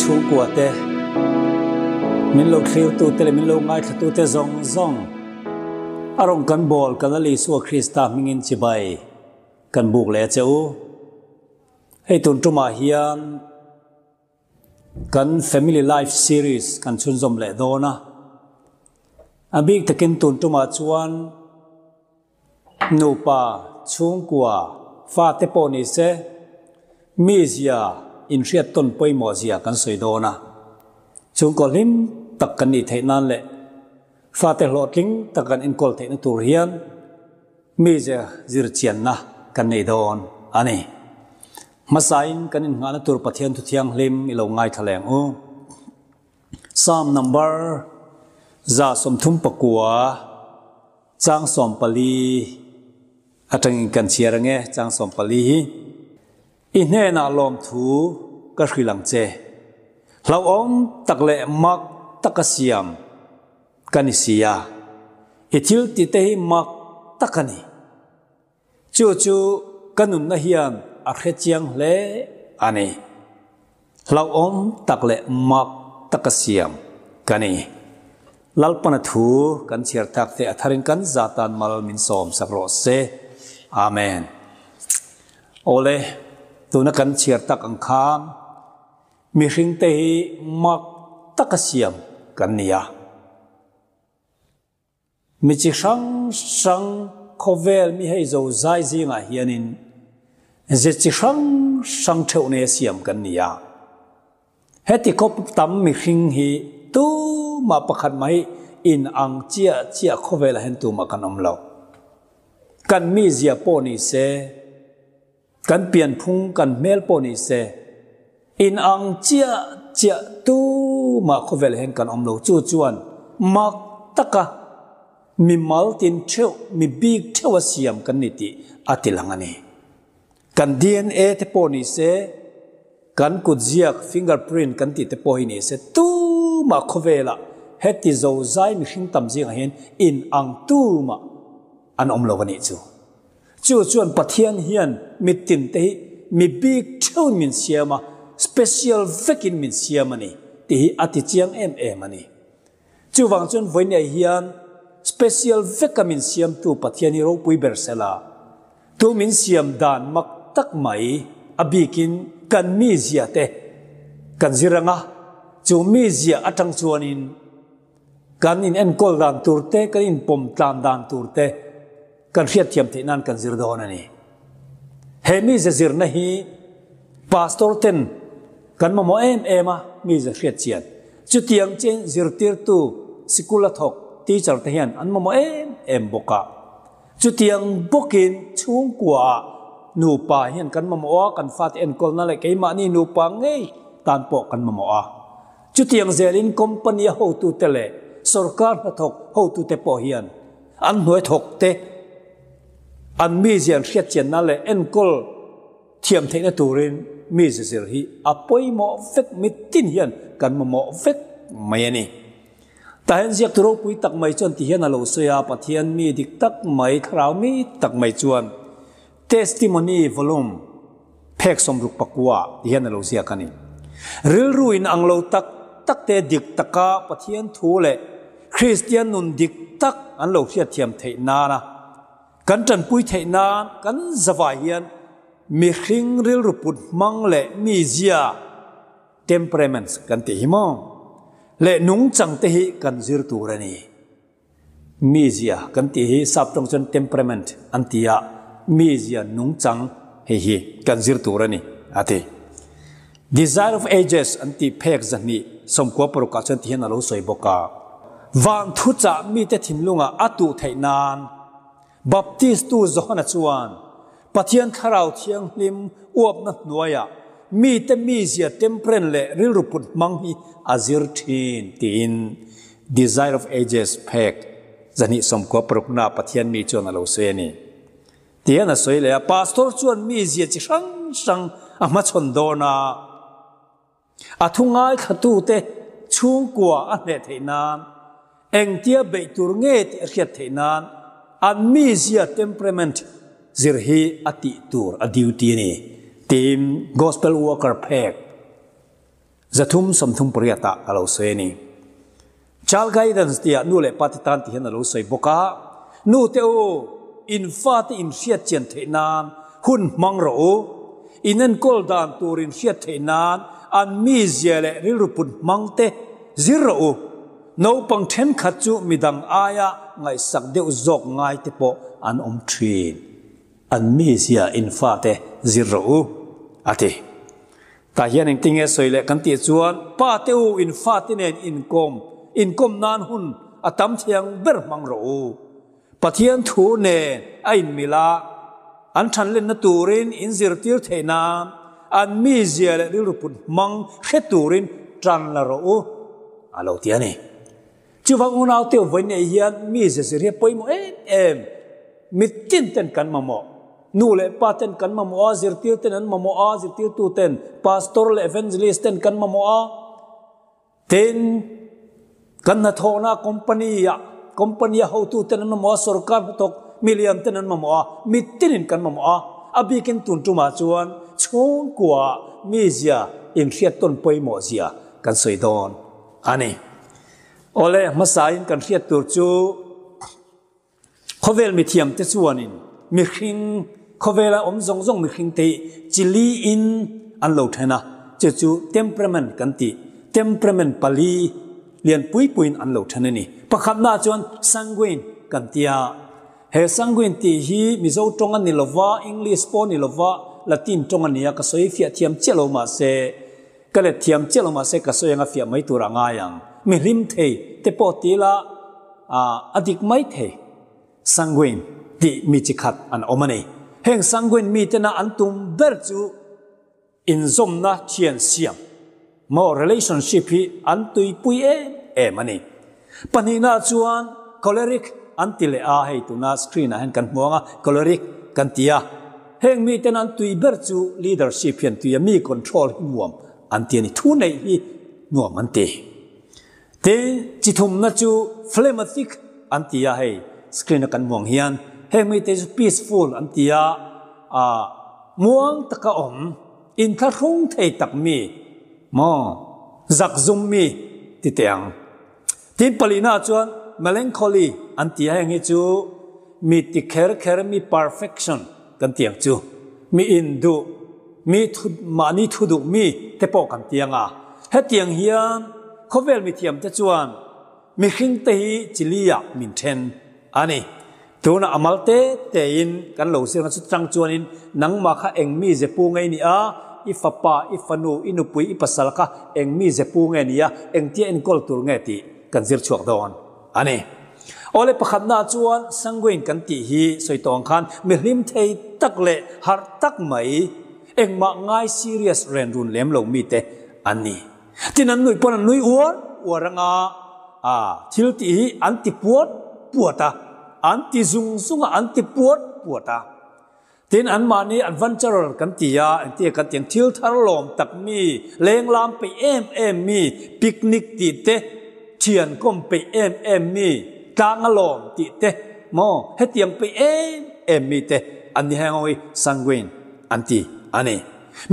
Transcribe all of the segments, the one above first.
chhungkua te, min lo thlirtu te leh min lo ngaithlatu te zawng zawng a rawn kan bawl kan Lal Isua Krista hmingin chibai kan buk leh a che u. Hei tun tumah hian Kan Family Life Series kan chhunzawm leh dawn a, a bik takin tun tumah chuan nupa, chhungkua, fate pawh ni se, mizia inhriat tawn pawimawh zia kan sawi dawn a. Chhungkaw hlim tak kan nih theih nan leh fate hlawhtling tak kan enkawl theihna tur hian mizia zirchianna kan nei dawn a ni. Hmasain kan innghahna tur Pathian Thu Thianghlim i lo ngaithla leng u. Psalm number 39 chang 14 atangin kan chhiar ange, chang 14 hi. I hnenah lawmthu ka hrilh ang che. Hlauhawm tak leh mak taka siam ka ni si a, i thil tihte hi mak tak a ni. Chu chu ka nunna hian a hre chiang hle a ni. Hlauhawm tak leh mak taka siam ka ni. Lalpana thu kan chhiar tak te a tharin kan zatan mal min sawm sak rawh se. Amen. Awle, tuna kan chhiar tak ang khan mihringte hi mak taka siam kan ni a. Mi chi hrang hrang khawvel mi hei zo zai zingah hianin ze chi hrang hrang theuh nei a siam kan ni a. Heti khawp tam mihring hi tumah pakhat mah hi in ang chiah chiah khawvelah hian tumah kan awm lo. Kan mizia pawh ni se, kan pianphung kan hmel pawh ni se, in ang chiah chiah tumah khawvel hian kan awm lo. Chu chuan mak taka mi mal tin theuh, mi bik theuh a siam kan ni tih a ti lang a ni. Kan DNA te pawh ni se, kan kutziak, fingerprint, kan tih te pawh hi ni se, tumah khawvelah heti zozai mihring tam zingah hian in ang tumah an awm lo a nih chu. Chu chuan Pathian hian mitin te hi mi bik theuhin min siam a, special vekin min siam a ni tih hi a ti chiang em em a ni. Chuvang chuan vawinia hian special veka min siamtu Pathian hi ropui ber sela, tu min siam dan mak tak mai a bikin kan mizia te kan zir ang a, chu mizia atang chuanin kan in enkawl dan tur te, kan inpawm tlan dan tur te, Kan hriatthiam theih nan kan zir dawn a ni. He mize zirna hi Pastor ten kan mamawh em em a, mize hriat chian. Chutiang chian zirtirtu sikul a thawk teacher te hian an mamawh em em bawk a. Chutiang bawkin chhungkua ah nupa hian kan mamawh a, kan fate enkawlna leh keimahni nupa ngei tan pawh kan mamawh a. Chutiang zelin company a hotute leh sorkar hnathawk hotute pawh hian An hnuai thawk te, an mizia an hriat chianna leh enkawl thiam theihna turin mize zir hi a pawimawh vek, mitin hian kan mamawh vek mai a ni. Tah hian ziaktu ropui tak mai chuan ti hian a lo sawi a, Pathian mi dik tak mai, thlarau mi tak mai chuan Testimony Volume phek 69 ti hian a lo ziak a ni. Rilru in ang lo tak tak te dik taka Pathian thu leh Kristian nun dik tak an lo hriatthiam theih nana kan tanpui theih nan kan zavai hian mihring rilru put hmang leh mizia, temperaments, kan tih hi maw leh nungchang te hi kan zir tur a ni. Mizia kan tih hi sap tawng chuan temperament an ti a, mizia nungchang hei hi kan zir tur a ni a ti. Desire of Ages an tih phek 296 ah chuan ti hian a lo sawi bawk a. Van thuchah mite thinlungah a tuh theih nan Baptistu Johana chuan Pathian Thlarau Thianghlim uapna hnuaiah mite mizia temperament leh rilru put hmang hi a zir thin tiin Desire of Ages phek 296 Pathian mi chuan a lo sawi a ni. Tihian a sawi leh a, Pastor chuan mizia chi hrang hrang a hmachhawn dawn a, A thu ngaithlatute chhungkua a hneh theih nan, engtia beih tur nge tih a hriat theih nan an mizia, temperament, zir hi a tih tur a duty a ni, tiin Gospel Worker phek 338 ah a lo sawi a ni. Child Guidance tih ah nu leh pa te tan ti hian a lo sawi bawk a, Nu te u, in fate in hriat chian theih nan hun hmang rawh u. In enkawl dan tur in hriat theih nan an mizia leh rilru put hmang te zir rawh u. Naupang thenkhat chu midang aia ngaihsak deuh zawk ngai te pawh an awm thin. An mizia in fate zir rawh u, a ti. Tah hian engtin nge sawi leh kan tih chuan pa te u in fate nen inkawm inkawm nan hun a tam thiang ber hmang rawh u. Pathian thu nen a inmil a, an thanlenna turin in zirtir theih nan an mizia leh rilru put hmang hre turin tan la rawh u, a lo ti a ni. Chuvang unau te vawi nei hian mizia zir hi a pawimawh em em. Mitin ten kan mamawh. Nu leh pa ten kan mamawh a, zirtir ten an mamawh a, zirtirtu ten, pastor leh evangelist ten kan mamawh a. Tin, kan hnathawhna company ah, company a hotu ten an mamawh a, sorkar hnathawk milian ten an mamawh a, mitinin kan mamawh a. A bikin tun tumah chuan chhungkua mizia inhriat tawn pawimawh zia kan sawi dawn a ni. Awle, hmasain kan hriat tur chu Khawvel mithiamte chuanin mihring, khawvela awm zawng zawng mihringte hi chili in an lo then a, chu chu temperament kan tih, temperament pali lian pui puiin an lo then a ni. Pakhatnaah chuan sanguine kan ti a, he sanguine tih hi Mizo tawng a ni lova, English pawh a ni lova, Latin tawng a ni a, ka sawi fiah thiam chiah lo mahse, Ka let thiam chiah lo mahse ka sawi anga fiah mai tur a ngai ang. Mi hlim thei te pawh ti ila a dik mai thei. Sanguine tih mi chi khat an awm a ni. Heng sanguine mi tena an tum ber chu inzawmna thian siam maw relationship hi an tuipui em em a ni. Pahnihna chuan choleric an ti leh a, hei tuna screen ah hian kan hmu ang a, choleric kan ti a. Heng miten an tui ber chu leadership hian tui a, mi control hi nuam an ti a ni, thu neih hi nuam an ti. Tin, chi thumna chu phlegmatic an ti a, hei screen a kan hmu ang hian heng mite chu peaceful an ti a, ah muang taka awm, inthlahrung thei tak mi, maw zakzum mi ti teh ang. Tin palihna chuan melancholy an ti a, heng hi chu mi ti kher kher, mi perfection kan ti ang chu, mi induh, mi thu mahni thu duh mi te pawh kan ti ang a. Hetiang hian khawvel mithiam te chuan mihring te hi chili ah min then a ni. Tunah a mal te tein kan lo zir ang a, chutang chuanin nangmah kha eng mi ze pu nge i nih a, i fapa, i fanu, i nupui, i pasal kha eng mi ze pu nge ni a, engtia enkawl tur nge tih kan zir chhuak dawn a ni. Awle pakhatnaah chuan sanguine kan tih hi sawi tawh ang khan mi hlim thei tak leh harh tak mai, engmah ngai serious ren run lem lo mite an ni. Tin an nuih pawn an nui uar uar anga a thil tih hi an ti puat puat a, an ti zung zung a, an ti puat puat a. Tin anmahni adventurer kan ti a, engtia kan ti ang thil thar lawm tak mi, lenglam peih em em mi, picnic tih te, thian kawm peih em em mi, tlang a lawm tih te maw hetiang peih em em mi te an ni heng awi sanguine an ti a ni.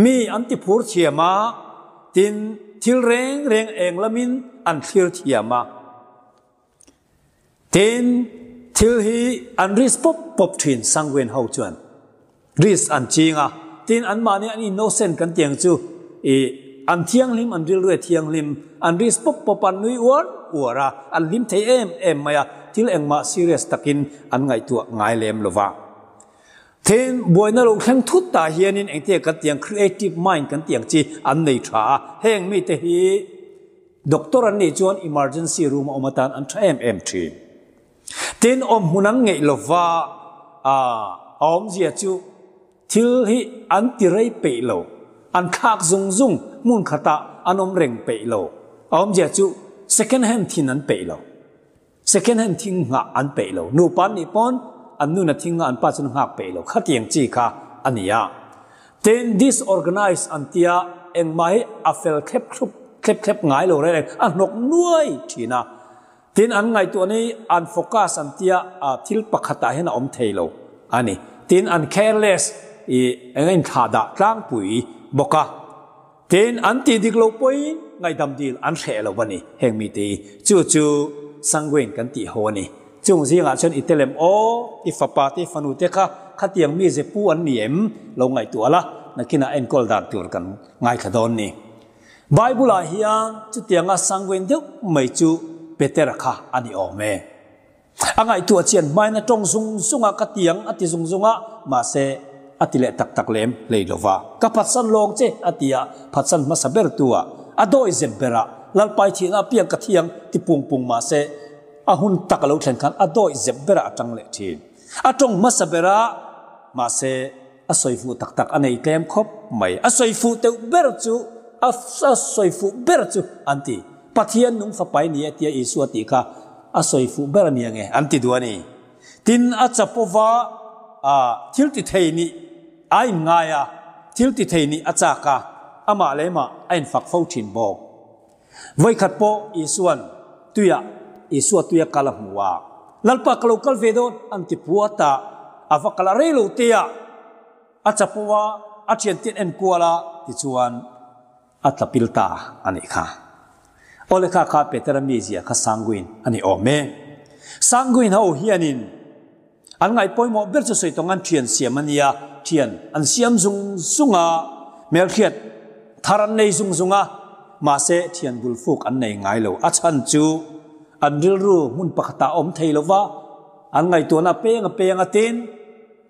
Mi an ti phur thiam a. Tin, thil reng reng eng lamin an thlir thiam a. Tin, thil hi an risk pawp pawp thin sanguine ho chuan. Risk an ching a. Tin, anmahni an innocent kan tih ang chu i an thianghlim, an rilru e thianghlim, an risk pawp pawp a, an nui uar uar a, an hlim thei em em mai a, thil engmah serious takin an ngaihtuah ngai lem lo va. Tin, buaina lo thleng thut tah hianin engtia kan tih ang creative mind kan tih ang chi an nei tha a, heng mite hi doctor an nih chuan emergency room a awm atan an tha em em thin. Tin, awm hmun an ngeih lova a awmzia chu thil hi an ti rei peih lo, an thlak zung zung hmun khatah an awm reng peih lo, a awmzia chu second hand thin an peih lo. Second hand thing nghah an peih lo. Nupa an nih pawn an nuna thing nghah an pa chuan nghak peih lo. Khatiang chi kha a ni a. Tin, disorganized an tia engmah hi a fel thlep thlup thlep thlep ngai lo reng reng a hnawk nuai thin a. Tin, an ngaihtuahna hi an focus an tia thil pakhatah hian a awm thei lo a ni. Tin, an careless i eng a inthlahdah tlangpui bawk a. Tin, an tih dik lo pawhin. ngaihdam dil an hreh lo a ni. Heng mite hi chu chu sanguine kan tih ho a ni. Chung zingah chuan i telem aw, i fapa te i fanu te kha khatiang mi ze pu an ni em? Lo ngaihtuah la, nakinah enkawl dan tur kan ngaithla dawn ni. Bible-ah hian chutianga sanguine deuh mai chu Petera kha a ni awm e. A ngaihtuah chian hmain a tawng zung zung a, ka ti ang a ti zung zung a, mahse a ti leh tak tak lem hlei lo va. Ka phatsan lawng che a ti a, phatsan hmasa ber tu ah, a dawi zep ber ah, Lalpai thihna apiang ka thi ang ti pung pung mahse a hun tak a lo thlen khan a dawi zep ber ah a tang leh thin. A tawng hmasa ber a, mahse a sawi fuh tak tak a nei tlem khawp mai. A sawi fuh teuh ber chu a sawi fuh ber chu an ti. Pathian nung fapai ni e tia Isua tih kha a sawi fuh ber a ni ange an ti duh a ni. Tin, a chapova a thil ti thei nih a inngai a, thil ti thei nih a chak a, amah leh mah a infak fo thin bawk. Vawikhat pawh Isua'n tuiah Isua tuia kal a hmu a, Lalpa ka lo kal ve dawn an ti puat a, a va kal a rei lo te a, a chapo a, a thianten enkual a, tichuan a tla pil ta a nih kha. Awle kha kha Petera mizia kha sanguine a ni awm e. Sanguine ho hianin an ngaih pawimawh ber chu sawi tawng an thian siam a nia, thian an siam zung zung a, hmelhriat thar an nei zung zung a, mahse thian bul fuk an nei ngai lo. A chhan chu an rilru hmun pakhatah a awm thei lo va, an ngaihtuahna peng a peng a tin,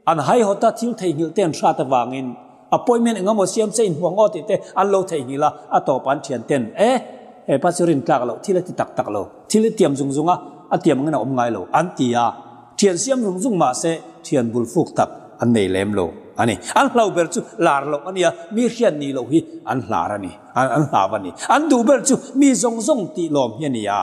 An haihawta thil theihnghilh te an hrat avangin appointment eng emaw siam che inhmuang aw tih te an lo theihnghilh a, a tawp an thian ten e, hepa chu rin tlak loh, thil a ti tak tak lo, thil i tiam zung zung a, a tiam angin a awm ngai lo an ti a, thian siam zung zung mahse thian bul fuk tak an nei lem lo a ni. An hlau ber chu lar loh a nia, mi hriat nih loh hi an hlar a ni, an hlau a ni. An duh ber chu mi zawng zawng tih lawm hi a ni a.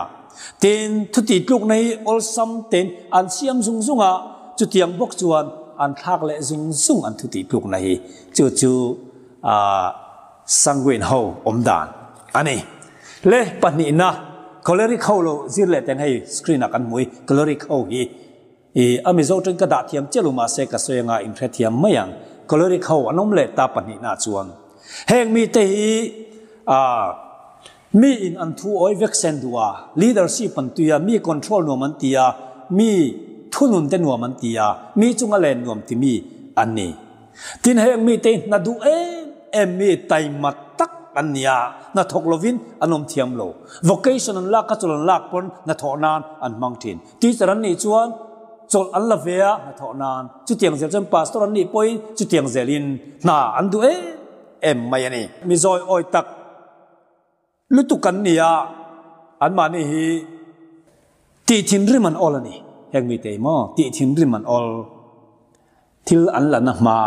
Tin, thuti tlukna hi awlsam tein an siam zung zung a, chutiang bawk chuan an thlak leh zung zung an thuti tlukna hi. Chu chu sanguine ho awm dan a ni. Le pahnihna, choleric ho lo zir leh teng hei screen ah kan hmu i, choleric ho hi i a Mizo tawng ka dah thiam chiah lo mahse ka sawi anga in hrethiam mai ang. Choleric ho an awm leh ta pahnihna chuan heng mite hi Mi in an thu awi vek sen duh a, leadership an tui a, mi control nuam an ti a, mi thunun te nuam an ti a, mi chunga len nuam ti mi an ni. Tin heng mite hi hna duh em em mi taima tak an ni a, hna thawk lovin an awm thiam lo. Vocation an lak a chawlh an lak pawn hna thawh nan an hmang thin. Teacher an nih chuan chawlh an la ve a hna thawh nan. Chutiang zel chuan pastor an nih pawhin chutiang zelin hna an duh em em mai a ni. Mi zawi awi tak. Lutuk an ni a, anmahni hi tih thinrim an awl a ni. Heng mite hi maw tih thinrim an awl, thil an la na hma,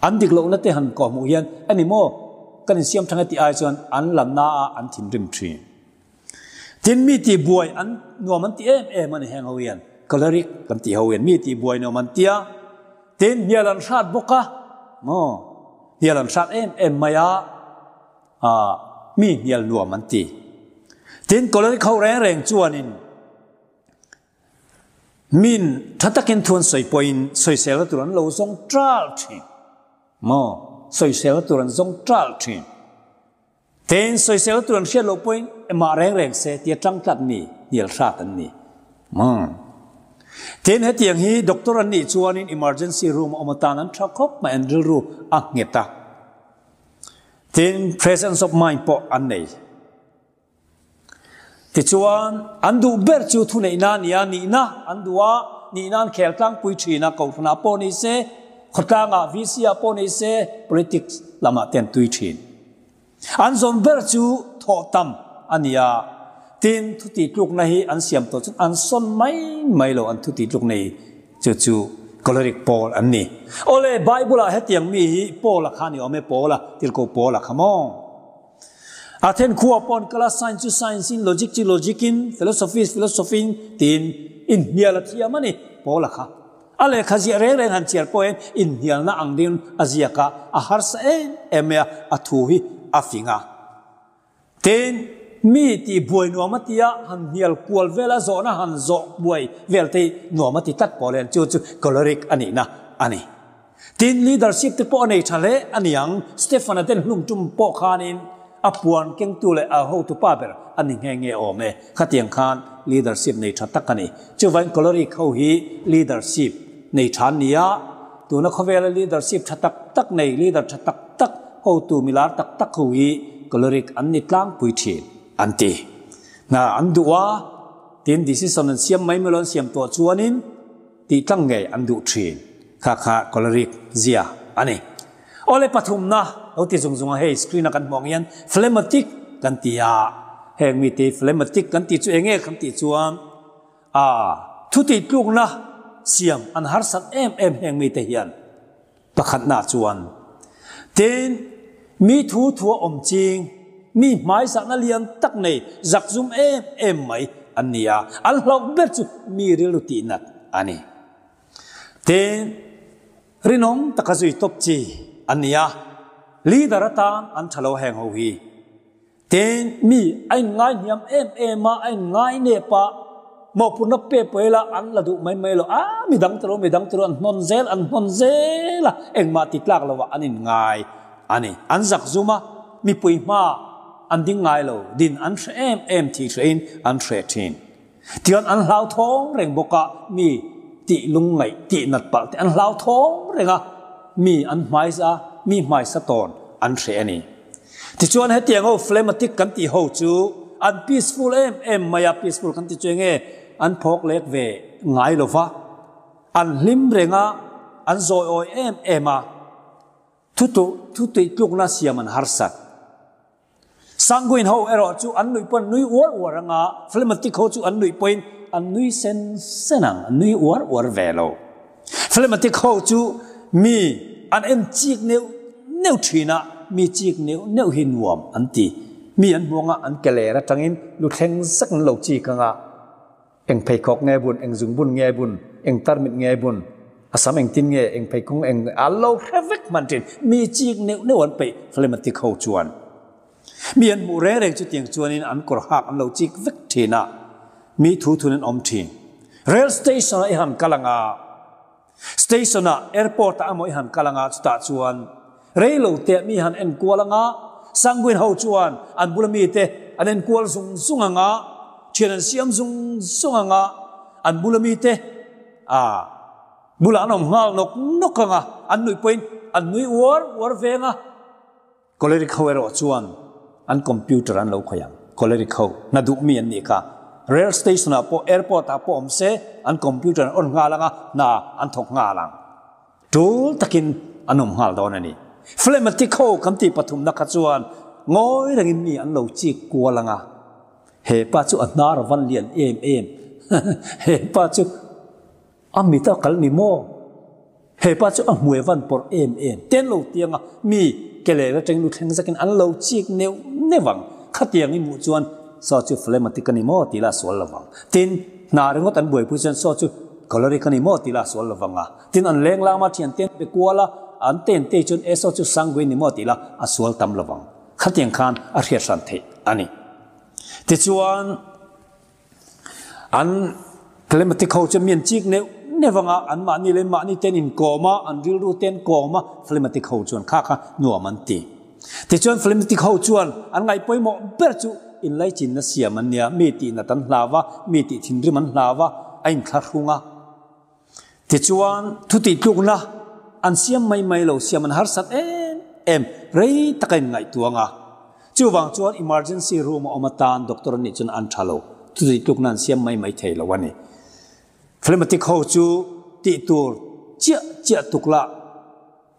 an dik lohna te han kawhhmuh hian a ni maw kan insiam thang e tih ai chuan an la na a an thinrim thin. Tin mi tih buai an nuam an ti em em a ni heng ho hian, choleric kan tih ho hian mi tih buai nuam an ti a, tin hnial an hrat bawk a maw, hnial an hrat em em mai a. A mi hnial nuam an ti. Tin, choleric ho reng reng chuanin min tha takin thu an sawi pawhin sawiselna tur an lo zawng ṭal ṭhin. Maw? Sawiselna tur an zawng ṭal ṭhin. Tin, sawiselna tur an hriat loh pawhin emah reng reng se tia ṭang tlat mi hnial hrat an ni. Maw? Tin, hetiang hi doctor an nih chuanin emergency room a awm atan an ṭha khawp mai, an rilru a nghet a. Tin, presence of mind pawh an nei. Tichuan, an duh ber chu thuneihna a ni a, nihna an duh a, nihna an khel tlangpui thin a, kohhranah pawh ni se, khawtlangah, VC-ah pawh ni se, politics lamah te an tui thin. An zawn ber chu thawh tam a ni a, tin, thutihtlukna hi an siam tawh chuan an sawn mai mai lo, an thutihtlukna hi. Chu chu choleric pawl an ni. Awle, Bible-ah hetiang mi hi Paula kha a ni awm e, Paula, tirhkoh Paula kha maw? Athen khua pawh an kal a, science chu science-in, logic chu logic-in, philosophy philosophy-in tiin inhnial a thiam a ni, Paula kha. A lehkha ziah reng reng han chhiar pawh hian inhnialna ang ding a ziak a, a harsa em em mai a, a thu hi a fing a. Tin, mi tih buai nuam a ti a, han hnial kual vel a, zawhna han zawh buai vel te hi nuam a ti tlat pawh len, chu chu choleric a nihna a ni. Tin, leadership te pawh a nei tha hle a ni ang, Stefan-a ten hlum tum pawh khanin a puan kengtu leh a hotupa ber a ni nghe nghe awm e. Khatiang khan leadership nei tha tak a ni. Chuvain choleric ho hi leadership nei tha an ni a, tuna khawvela leadership tha tak tak nei, leader tha tak tak hotu milar tak tak ho hi choleric an ni tlangpui thin an ti. Hna an duh a, tin decision an siam mai mai lo an siam tawh chuanin tih tlang ngei an duh thin. Kha kha choleric zia a ni. Awle pathumna lo ti zung zung a hei screen a kan hmuh ang hian phlegmatic kan ti a, heng mite hi phlegmatic kan tih chu eng nge kan tih chuan a thu tih tlukna siam an harsat em em heng mite hian pakhatna chuan tin mi thu thu a awm ching mi hmaizahna lian tak nei zakzum em em mai an ni a, an hlauh ber chu mi rilru tihnat a ni. Tin. Rinawm taka zui tawp chi an ni a, leader atan an tha lo heng ho hi. Tin, mi a inngai hniam em em a, a inngai nep a, mawhphurhna pe pawh ila an la duh mai mai lo, a mi dang te lo, mi dang te lo an hnawn zel, an hnawn zel a, engmah ti tlak lovah an inngai a ni. An zak zum a, mipui hma an ding ngai lo, din an hre em em thih hrehin an hreh thin. Tichuan an hlauthawng reng bawk a, mi tih lungngaih tih nat palh te an hlauthawng reng a, mi an hmaisa a, mi hmaisa tawn an hreh a ni. Tichuan hetiang ho phlegmatic kan tih ho chu an peaceful em em mai a, peaceful kan ti chu enge an phawk lek ve ngai lo va, an hlim reng a, an zawiawi em em a, thu thu tih tlukna siam an harsat. Sanguine ho erawh chu an nuih pawhin an nui uar uar ang a, phlegmatic ho chu an nuih pawhin an nui sen sen ang, an nui uar uar ve lo. Phlegmatic ho chu mi an en chik neuh neuh thin a, mi chik neuh neuh hi nuam an ti. Mi an hmuang a, an ke ler atangin lu thleng zek an lo chik ang a. Eng pheikhawk nge bun, eng zungbun nge bun, eng tarmit nge bun, a sam engtin nge, eng pheikhawng eng a lo hre vek hman thin. Mi chik neuh neuh an peih phlegmatic ho chuan. Mi an hmuh reng reng chutiang chuanin an kawr hak an lo chik vek thin a, mi thu thun an awm thin. Rail station ah i han kal ang a, station ah, airport ah emaw i han kal ang a, chutah chuan rei lo te mi han en kual ang a, sanguine ho chuan an bula mite an en kual zung zung ang a, thian an siam zung zung ang a, an bula mite a bulah an awm nghal nawk nawk ang a, an nuih pawhin an nui uar uar veng a. Choleric ho erawh chuan an computer an lo khawih ang. Choleric ho hna duh mi an nih kha. Rail station ah pawh airport ah pawh awm se an computer an on nghal ang a, hna an thawk nghal ang. Tul takin an awm nghal dawn a ni. Phlegmatic ho kan tih pathumna kha chuan ngawi rengin mi an lo chik kual ang a. He pa chu a hnar a van lian em em. He pa chu. A mit a kal ni maw? Hepa chu a hmuai van pawrh em em ten lo tianga mi ke leh atang lu thleng zakin an lo chik neuh neuh ang. Khatiang i hmuh chuan saw chu phlegmatic a ni maw tih lah sual lo vang. Tin, hna ringawt an buaipui chuan saw chu choleric a ni maw tih lah sual lo vang a. Tin, an leng lama thian ten be kual a, an ten te chuan e saw chu sanguine ni maw tih lah a sual tam lo vang. Khatiang khan a hriat hran theih a ni. Tichuan. An phlegmatic ho chu mi an chik neuh neuh ang a, an mahni leh mahni te an inkawm a, an rilru te an kawm a, phlegmatic ho chuan kha kha nuam an ti. Tichuan phlegmatic ho chuan an ngaih pawimawh ber chu inlaichinna siam an nia, mi tihnat an hlau a, mi tih thinrim an hlau a, a inthlahrung a. Tichuan thu tihtlukna an siam mai mai lo, siam an harsat em em, rei taka inngaihtuang a. Chuvang chuan emergency room a awm atan doctor an nih chuan an tha lo, thu tihtlukna an siam mai mai thei lo a ni. Phlegmatic ho chu tih tur chiah chiah tuk lah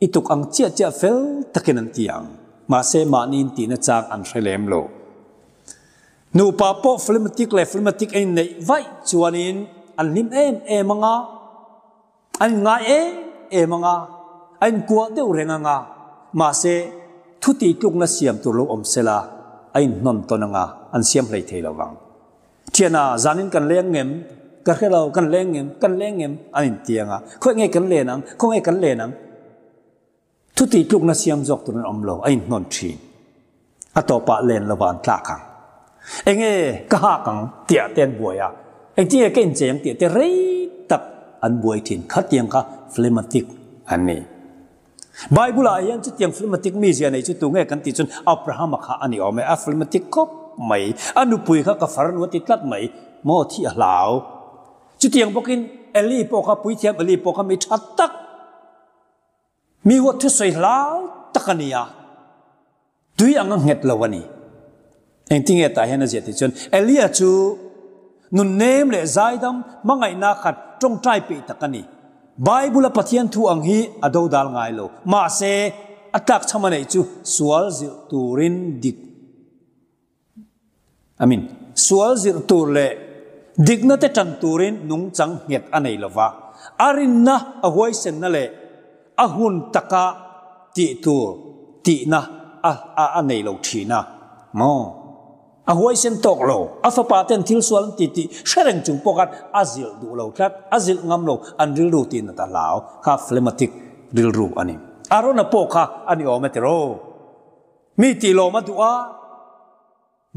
i tuk ang chiah chiah fel takin an ti ang, mahse mahni in tihna chang an hre lem lo. Nupa pawh phlegmatic leh phlegmatic a inneih vaih chuanin an hlim em em ang a, an inngai em em ang a, a inkuah deuh reng ang a, mahse thu tihtlukna siam tur lo awm sela a inhnawn tawn ang a, an siam hlei thei lo vang. Thiana, zanin kan leng ngem? Ka hre lo, kan leng ngem? Kan leng ngem? An intiang a, khawi nge kan len ang? Khaw nge kan len ang? Thu tihtlukna siam zawk tur an awm lo, a inhnawn thin. A tawpah len lova an tlak ang. Enge ka hak ang tiah te an buai a, engtinge ka inchei ang tih te rei tak an buai thin. Khatiang kha phlegmatic an ni. Bible ah hian chutiang phlegmatic mizia nei chu tunge kan tih chuan Abrahama kha a ni awm e, a phlegmatic khawp mai. A nupui kha ka farnu a ti tlat mai, maw thih a hlau. Chutiang bawkin Eli pawh kha puithiam Eli pawh kha mi tha tak, mi huat thusawi hlau tak a ni a. Tui ang a nghet lo a ni. Engtinge tah hian a ziah tih chuan Elia chu nunnem leh zaidam hmangaihna khat tawngtai peih tak a ni. Bible-a Pathian thu ang hi a dodal ngai lo. Mahse, a tlakchham a neih chu sual zirh turin dik I mean, sual zirh tur leh dikna te tan turin nungchang nghet a nei lova, a rinna, a huaisenna leh a hun taka tih tur tihna a a a nei lo thin a maw? A huaisen tawk lo, a fapa ten thil sual an ti tih hre reng chung pawh khan a zilh duh lo tlat, a zilh ngam lo, an rilru tih nat a hlau, kha phlegmatic rilru a ni. Arona pawh kha a ni awm e tiraw? Mi tih lawm a duh a,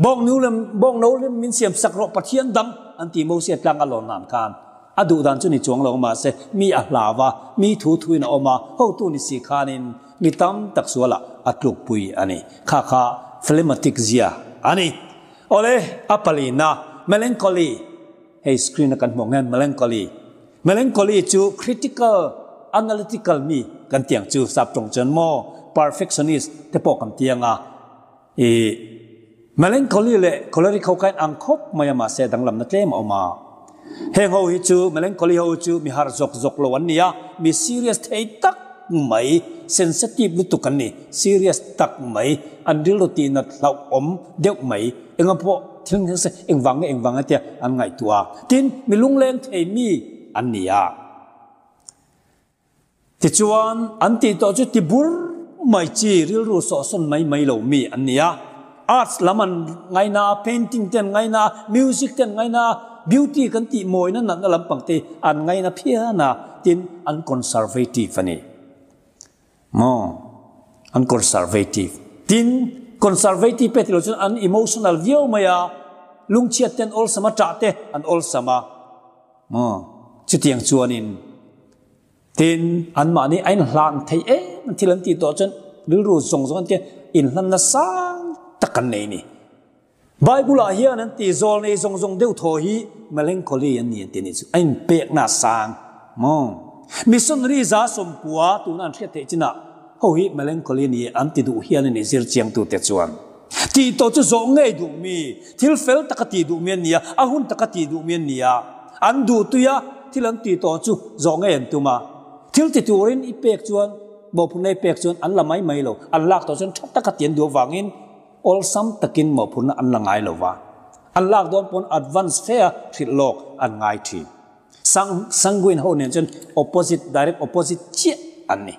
bawng nu lem bawng no lem min siam sak rawh Pathian dang an ti Mosia tlang a lawn nan khan a duh dan chu ni chuang lo mahse mi a hlau a, mi thu thuin a awm a, hotu ni si khanin mi tam tak sualah a tlukpui a ni. Kha kha phlegmatic zia a ni. Awle, a palina melancholy hei screen a kan hmuh ang hian melancholy. Melancholy chu critical, analytical mi kan ti ang chu, sap tawng chuan maw perfectionist te pawh kan ti ang a. I melancholy leh choleric ho kha in ang khawp mai a mahse danglamna tlem a awm a. Heng ho hi chu melancholy ho chu mi harh zawk zawk lo an ni a, mi serious thei tak mai, sensitive lutuk an ni, serious tak mai, an rilru tihnat hlauhawm deuh mai. Enga pawh thil thleng se engvang nge engvang nge tia an ngaihtuah a, tin mi lungleng thei mi an ni a. Tichuan an tih tawh chu ti bur mai chi rilru sawhsawn mai mai lo mi an ni a. Arts lam an ngaina a, painting te an ngaina a, music te an ngaina a, beauty kan tih mawina natna lampang te an ngaina phian a, tin an conservative a ni. Maw? An conservative. Tin, conservative pe tilo chuan an emotional viau mai a, lungchhiat te an awlsam a, ṭah te an awlsam a. Maw? Chutiang chuanin, tin, anmahni a inhlan thei em an thil an tih tawh chuan rilru zawng zawng an tia inhlanna sang tak an nei a ni. Bible-ah hian an tih zawl nei zawng zawng deuh thaw hi melancholy an ni an ti anih chu, a inpekna a sang maw? Missionary 190 tuna an hriat theih chinah ho hi melancholy a ni an ti duh hian a ni zirchiangtute chuan. Tih tawh chu zawh ngei duh mi, thil fel taka tih duh mi an ni a, a hun taka tih duh mi an ni a, an duh tui a, thil an tih tawh chu zawh ngei an tum a. Thil ti turin i pek chuan, mawhphurhna i pek chuan an la mai mai lo, an lak tawh chuan tha taka ti an duh avangin, Awlsam takin mawhphurhna an la ngai lo va, an lak dawn pawn advance fe a hrilh lawk an ngai thin. Sang sanguine ho nen chuan opposite, direct opposite chiah an ni.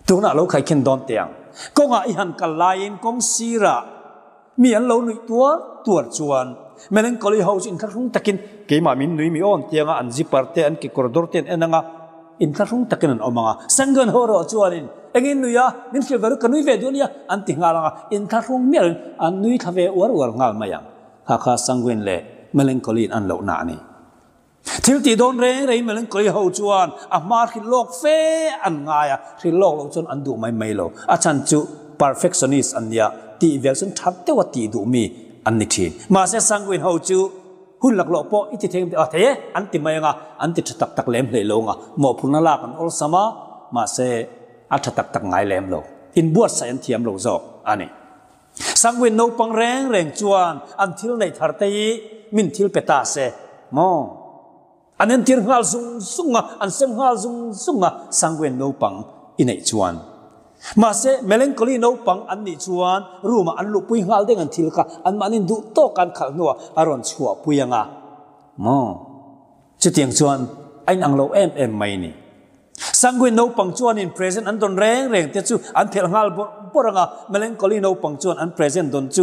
Tunah lo khaikhin dawn teh ang. Kawngah i han kal laiin kawng sirah mi an lo nuih tuar tuar chuan melancholy ho chu inthlahrung takin keimah min nui mi awn tianga an zipper te an kekawr dawr te an en anga inthlahrung takin an awm anga sanguine ho erawh chuanin Engin nui a, min hrilh ve ru, ka nui ve duh ania, an ti nghal ang a, inthlahrung miah loin an nui thla ve uar uar nghal mai ang. Kha kha sanguine leh melancholy in an lohna a ni. Thil tih dawn reng rengin melancholy ho chuan a hma hrilh lawk fe an ngai a, hrilh lawk loh chuan an duh mai mai lo. A chhan chu perfectionist an nia, tih vel chuan that deuha tih duh mi an ni thin. Mahse sanguine ho chu Hun laklawh pawh i ti thei a thei e, an ti mai anga, an ti tha tak tak lem hlei lo anga, mawhphurhna lak an awlsam a, mahse a tha tak tak ngai lem lo. Inbuatsaih an thiam lo zawk a ni. Sanguine naupang reng reng chuan an thil neih thar te hi min thil pe ta se maw? An entir nghal zung zung a, an sem nghal zung zung a, sanguine naupang i neih chuan. Mahse, melancholy naupang an nih chuan room-ah an luhpui nghal deng an thil kha anmahniin duh tawk an khalh hnuah a rawn chhuahpui ang a. Maw? Chutiang chuan a inang lo em em mai ni. Sanguine naupang chuanin present an dawn reng reng te chu an phelh nghal bawrh bawrh ang a, melancholy naupang chuan an present dawn chu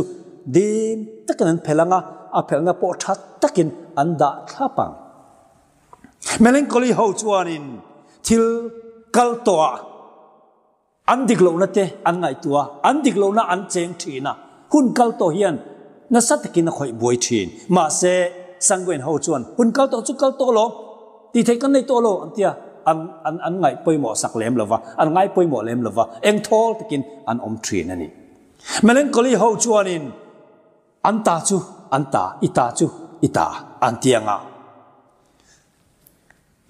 dim takin an phelh ang a, a phelhna pawh tha takin an dah thlap ang. Melancholy ho chuanin thil kal tawhah an dik lohna te an ngaihtuah a, an dik lohna an cheng thin a, hun kal tawh hian nasa takin a khawih buai thin. Mahse, Sanguine ho chuan hun kal tawh chu kal tawh lo, tih theih kan nei tawh lo an ti a. an an an ngaih pawimawh sak lem lova, an ngai pawimawh lem lova, eng thawl takin an awm thin a ni. Melancholy ho chuanin an ta chu an ta, i ta chu i ta an ti ang a.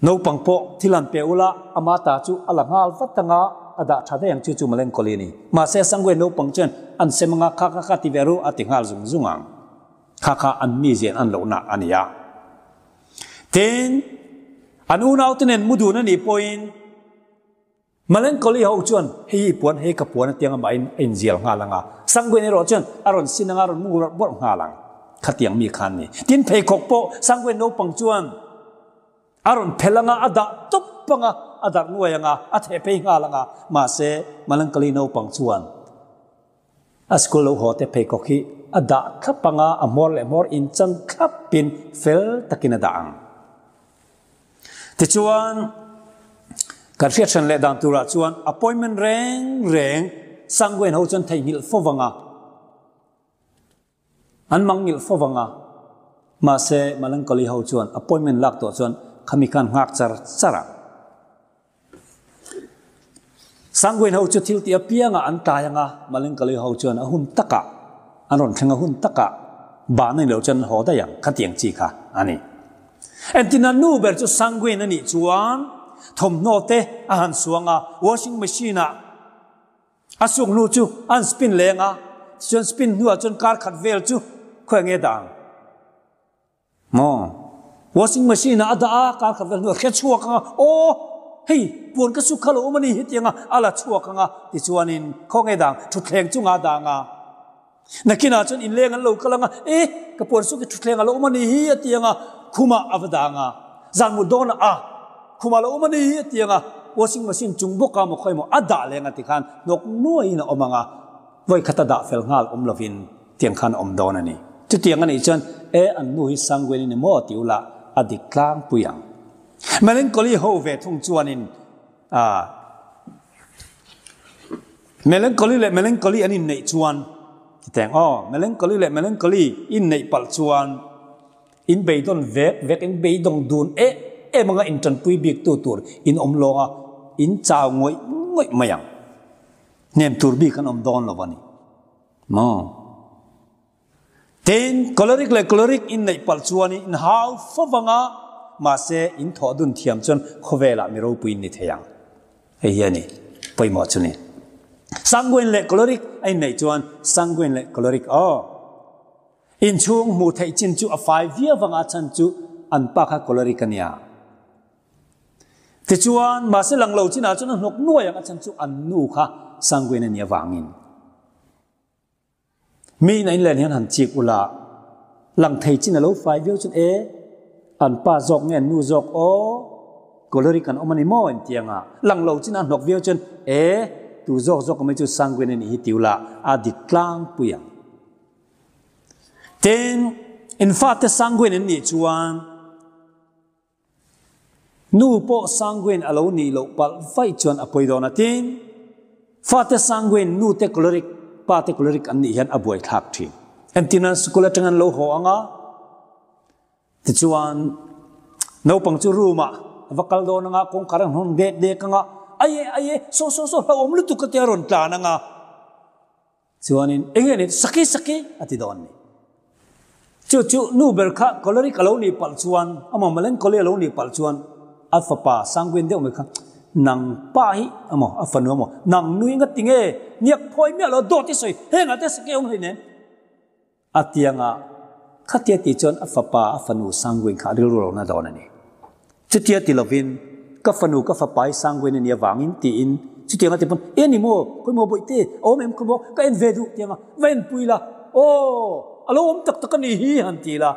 Naupang pawh thil an pe ula, ama ta chu a la nghal vat ang a, a dah tha daih ang chu chu melancholy a ni. Mahse Sangue naupang chuan an sem ang a, kha kha kha ti ve ru a ti nghal zung zung ang. Kha kha an mizian an lohna a ni a. Tin, an unaute nen mu dun a nih pawhin Melancholy ho chuan hei hi puan, hei ka puan a tiang amahin a inzial nghal ang a. Sanguine erawh chuan a rawn sin ang a, a rawn mu bawrh bawrh nghal ang. Khatiang mi kha an ni. Tin, pheikhawk pawh Sanguine naupang chuan a rawn phelh ang a, a dah tawp ang a, a darh nuai ang a, a theh phei nghal ang a. Mahse, Melancholy naupang chuan A school lo haw te pheikhawk hi a dah thlap anga a hmawr leh hmawr inchan thlapin fel takin a dah ang. Tichuan, kan hriat hran leh dan turah chuan appointment reng reng Sanguine ho chuan theihnghilh fo vanga an mangnghilh fo vanga mahse Melancholy ho chuan appointment lak tawh chuan khami khan nghak char char ang. Sanguine ho chu thil tih apiangah an tlai ang a, Melancholy ho chuan a hun takah an rawn thleng a hun takah ban a ni loh chuan an haw daih ang, khatiang chi kha a ni. Entina nu ber chu Sanguine a nih chuan thawmhnaw te a han suang a, washing machine ah a suk hnu chu a han spin leng a, tichuan spin hnuah chuan kar khat vel chu khawi nge dah ang? Maw? Washing machine ah a dah a, kar khat vel hnuah hre chhuak ang a, aw hei puan ka suk kha lo awm a ni hetiang a, a la chhuak ang a, tichuanin khawnge dang thutthleng chungah a dang a. Nakinah chuan inleng an lo kal ang a, e ka puan suk hi thutthleng a lo awm a ni hi a ti ang a, khumah a va dang a, zan mut dawnah a khumah a lo awm a ni hi a ti ang a, washing machine chung bawka maw khawi maw a dah leng a tikhan hnawk nuaiin a awm ang a. Vawi khat a dah fel nghal awm lovin tiang khan a awm dawn a ni. Chutiang a nih chuan e an nu hi Sanguine i ni maw ti ula a dik tlangpui ang. Melancholy ho ve thung chuanin a Melancholy leh Melancholy an inneih chuan titeng aw Melancholy leh Melancholy inneih palh chuan in beidawn vek vek in beidawng dun em em anga intanpui bik tu tur in awm lawng a in chau ngawih ngawih mai ang. Hnem tur bik an awm dawn lo a ni maw? Tin, choleric leh choleric in neih palh chuan in hau fo vang a, mahse in thawh dun thiam chuan khawvelah mi ropui in ni thei ang. Hei hi a ni pawimawh chu ni. Sanguine leh choleric a inneih chuan sanguine leh choleric aw. Inchhung hmuh theih chin chu a fai viau vang a chhan chu an pa kha choleric a nia. Tichuan, mahse lang lo chinah chuan a hnawk nuai ang a chhan chu an nu kha sanguine a nih avangin. Mi in a inlen hian han chik ula, lang thei chin a lo fai viau chuan e, an pa zawk nge an nu zawk aw, choleric an awm a ni maw intiang a, lang lo chin a hnawk viau chuan e, tu zawk zawk mai chu sanguine a nih hi ti ula, a dik tlangpui ang. Tin, in fate sanguine an nih chuan, Nu pawh sanguine a lo nih loh palh vaih chuan a pawi dawn a tin, fate sanguine, nute choleric, pate choleric an nih hian a buaithlak thin. Entirnan sikul atang an lo haw ang a, tichuan naupang chu room ah a va kal dawn ang a, kawngkhar an hawn dek dek ang a, aye aye, saw saw saw hlauhawm lutuk ka tia rawn tlan ang a, Chuanin eng nge ni saki saki a ti dawn ni. Chu chu nu ber kha choleric a lo nih palh chuan amaw melancholy a lo nih palh chuan a fapa sanguine deuh mai kha nang pa hi amaw a fanu amaw nang nui nga ti nge niak phawi miah lo dawt i sawi hengah te saki a awm hleinem a tianga khatia tih chuan a fapa a fanu sanguine kha a rilru lo na dawn a ni. Chutia ti lovin, ka fanu ka fapa hi sanguine a nih avangin tiin chutiang a ti pawn, E ni maw, khawi maw bawihte, a awm em khawi maw, ka en ve duh tiang a, va en pui la, aw, a lo awm tak tak a nih hi han ti la,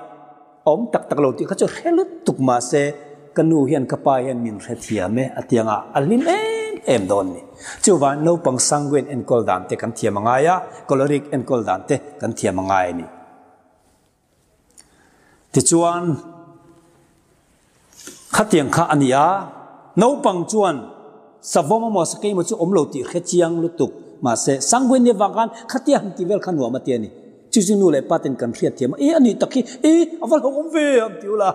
a awm tak tak lo tih kha chu hre lutuk mahse ka nu hian ka pa hian min hrethiam e a tiang a, a hlim em em dawn ni. Chuvangin naupang sanguine enkawl dan te kan thiam a ngai a, choleric enkawl dan te kan thiam a ngai a ni. Tichuan, khatiang kha a ni a, naupang chuan savawm emaw sakei emaw chu awm lo tih hre chiang lutuk. Mahse, Sanguine avang khan khatia han ti vel kha nuam a ti a ni. Chu chu nu leh pa ten kan hriat thiam a, E a nih tak hi, e a va hlauhawm ve ang ti ula.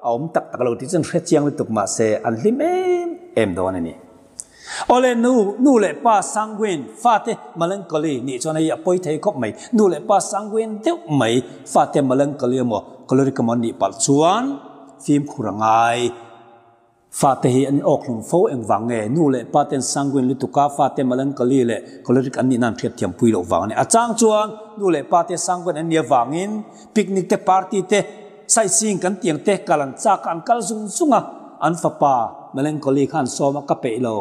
a awm tak tak lo tih chu an hre chiang lutuk mahse an hlim em em dawn a ni. Awle nu, nu leh pa sanguine fate melancholy nih chuan hei a pawi thei khawp mai. Nu leh pa sanguine deuh mai fate melancholy emaw choleric emaw an nih palh chuan fimkhur a ngai. Fate hi an awk hlum fo engvang nge? Nu leh pa ten sanguine lutuk a fate melancholy leh choleric an nihna an hriatthiam pui loh vang a ni. A chang chuan nu leh pa te sanguine an nih avangin picnic te party te sightseeing kan tiang te kal an chak a an kal zung zung a, an fapa melancholy kha an sawm a ka peih lo.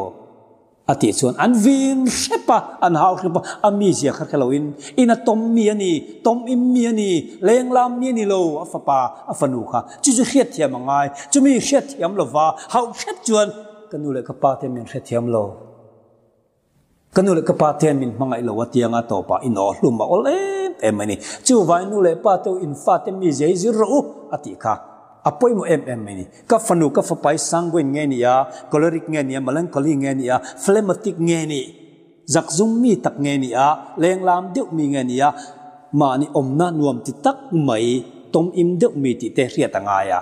A tih chuan an vin hrep a, an hau hrep a, a mizia kha hre loin in a tawm mi a ni, tawm im mi a ni, lenglam mi a ni lo, a fapa, a fanu kha chu chu hriatthiam a ngai, chumi hriatthiam lova hauh hrep chuan ka nu leh ka pa te min hrethiam lo, ka nu leh ka pa te min hmangaih lo a tianga tawpah in aw hlum a awl em em mai ni, chuvangin nu leh pa te u in fate mizia hi zir rawh u a tih kha. A pawimawh em em mai ni. Ka fanu, ka fapai sanguine nge ni a, choleric nge ni a, melancholy nge ni a, phlegmatic nge ni, zakzum mi tak nge ni a, lenglam deuh mi nge ni a, mahni awmna nuam ti tak mai, tawm im deuh mi tih te hriat a ngai a.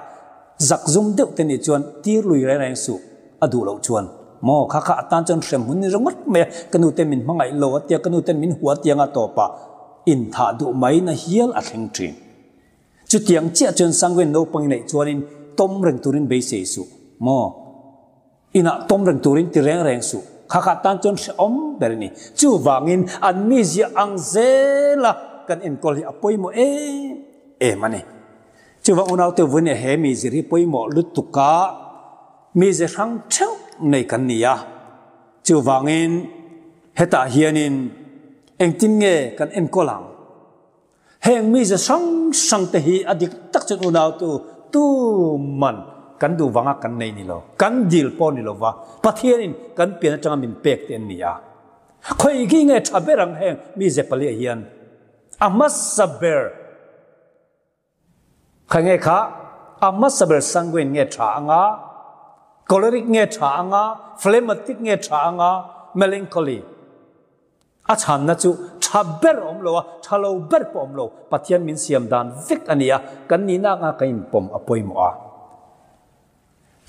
Zakzum deuh te nih chuan tir lui reng reng suh, a duh loh chuan. Maw, kha kha atan chuan hrem hun ni ringawt mai a, ka nu te min hmangaih lo a tia, ka nu ten min hua tiang a tawp a, inthah duh mai na hial a thleng thin. Chutiang chiah chuan Sanguine naupang i neih chuanin tawm reng turin beisei suh. Maw? Inah tawm reng turin ti reng reng suh. Kha kha tan chuan hrehawm ber a ni. Chuvangin an mizia ang zela kan enkawl hi a pawimawh em em a ni. Chuvang unaute vawin he mizir hi pawimawh lutuka mize hrang theuh nei kan ni a. Chuvangin hetah hianin engtin nge kan enkawl ang? Heng mize hrang hrang te hi a dik tak chuan unautu tuman kan duh vanga kan nei ni lo, kan dil pawh ni lova Pathianin kan pian atanga min pek te an ni a. Khawi khi nge tha ber ang heng mize paliah hian a hmasa ber Kha nge kha a hmasa ber sanguine nge tha anga, choleric nge tha anga, phlegmatic nge tha anga, melancholy. A chhanna chu tha ber awm lo a, tha lo ber pawh awm lo, Pathian min siam dan vek a ni a, kan nihna anga kan inpawm a pawimawh a.